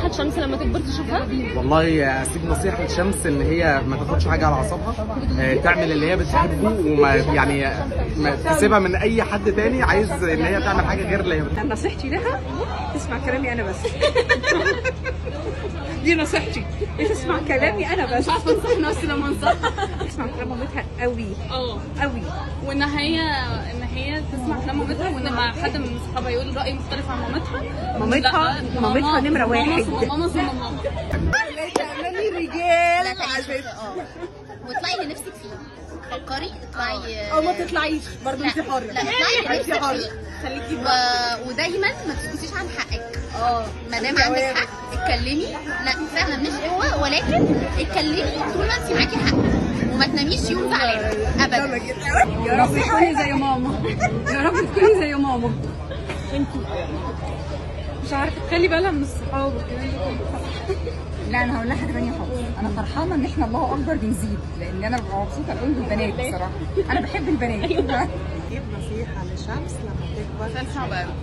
نصيحة لشمس لما تكبر تشوفها؟ والله اسيب نصيحة لشمس ان هي ما تاخدش حاجة على اعصابها، تعمل اللي هي بتحبه، وما يعني ما تسيبها من اي حد تاني عايز ان هي تعمل حاجة غير اللي هي بتحبها. نصيحتي لها تسمع كلامي انا بس. دي نصيحتي، تسمع كلامي انا بس. مش عارفه انصح نفسي لما انصح. تسمع كلام مامتها قوي قوي، وان هي تسمع كلام مامتها، وان ما حد من صحابها يقول راي مختلف عن مامتها. مامتها نمره واحد. ماما ثم ماما. لا تعملي رجال عشان واطلعي اللي نفسك فيه، فكري اطلعي او ما تطلعيش برضه، انت حره. لا اطلعي اللي نفسك فيه، خليكي ودايما ما تسكتيش عن حقك. ما دام عندك حق اتكلمي. لا فعلا مش قوة، ولكن اتكلمي طول ما انت معاكي حق، وما تناميش يوم زعلانة ابدا. يا رب تكوني زي ماما، يا رب تكوني زي ماما. وانتي مش عارفه تخلي بالها من الصحاب والكلام ده كله. لا انا هقول لها حاجة ثانية خالص. انا فرحانة ان احنا الله اكبر بنزيد، لان انا ببقى مبسوطة قوي بالبنات بصراحة، انا بحب البنات. اجيب نصيحة لشمس لما تكبر؟ سؤال صعب قوي.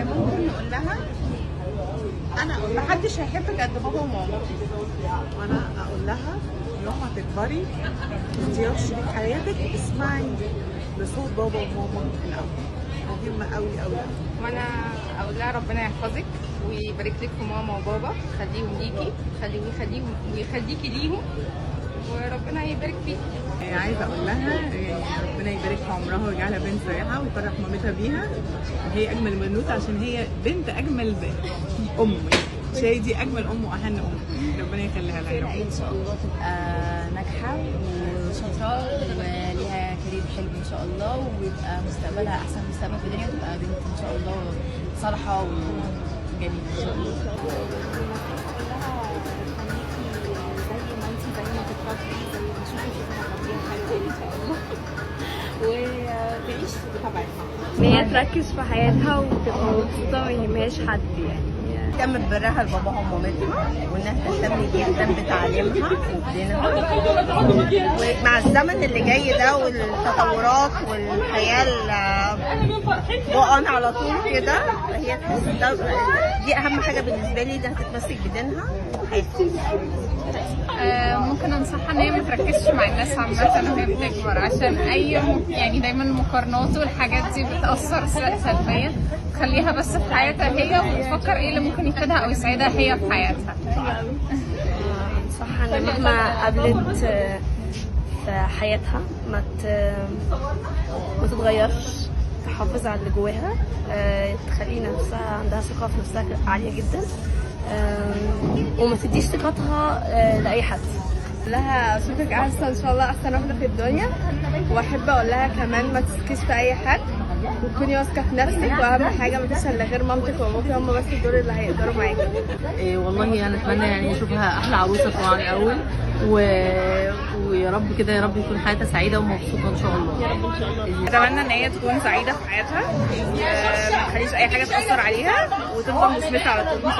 ممكن نقول لها انا محدش هيحبك قد بابا وماما، وانا اقول لها يوم ما تكبري اختيار شريك حياتك اسمعي لصوت بابا وماما الاول، مهم قوي قوي. وانا اقول لها ربنا يحفظك ويبارك لك في ماما وبابا، خليهم ليكي، ويخليهم ويخليكي ليهم، وربنا يبارك فيكي. عايزه اقول لها ربنا يبارك في عمرها ويجعلها بنت صالحه ويفرح مامتها بيها، وهي اجمل بنوته عشان هي بنت اجمل ام. شاي دي اجمل ام واحن ام، ربنا يخليها لها يا رب. ان شاء الله تبقى ناجحة وشاطره وليها career حلو ان شاء الله، ويبقى مستقبلها احسن مستقبل في الدنيا، وتبقى بنت ان شاء الله صالحه وجميلة ان شاء الله. وتعيش بطبيعتها، ان هي تركز في حياتها وتبقى مبسوطة وما يهمهاش حد يعني. تهتم ببرها لباباها ومامتها، وانها تهتم جدا بتعليمها وبدينها، ومع الزمن اللي جاي ده والتطورات والحياة اللي على طول كده، هي تحس دي اهم حاجة بالنسبة لي، انها تتمسك بدينها وحياتها. ممكن انصحها ان هي ما تركزش مع الناس عامة وهي بتكبر، عشان اي يعني دايما المقارنات والحاجات دي بتاثر سلبيا. خليها بس في حياتها هي، وتفكر ايه اللي ممكن يفيدها او يساعدها هي في حياتها. انصحها ان مهما قابلت في حياتها ما تتغيرش، تحافظ على اللي جواها، تخلي نفسها عندها ثقة في نفسها عالية جدا، وما تديش ثقتها لأي حد. لها اشوفك احسن ان شاء الله، احسن واحدة في الدنيا، واحب اقول لها كمان ما تثقيش في اي حد، وتكوني واثقة في نفسك، واهم حاجة ما تفيش الا غير مامتك وابوكي، هم بس دول اللي هيقدروا معاكي. والله انا اتمنى يعني اشوفها احلى عروسه طبعا الاول، ويا رب كده يا رب يكون حياتها سعيدة ومبسوطة ان شاء الله. يا رب ان شاء الله. اتمنى ان هي تكون سعيدة في حياتها، ما تخليش اي حاجة تاثر عليها، وتفضل مثبتة على طول.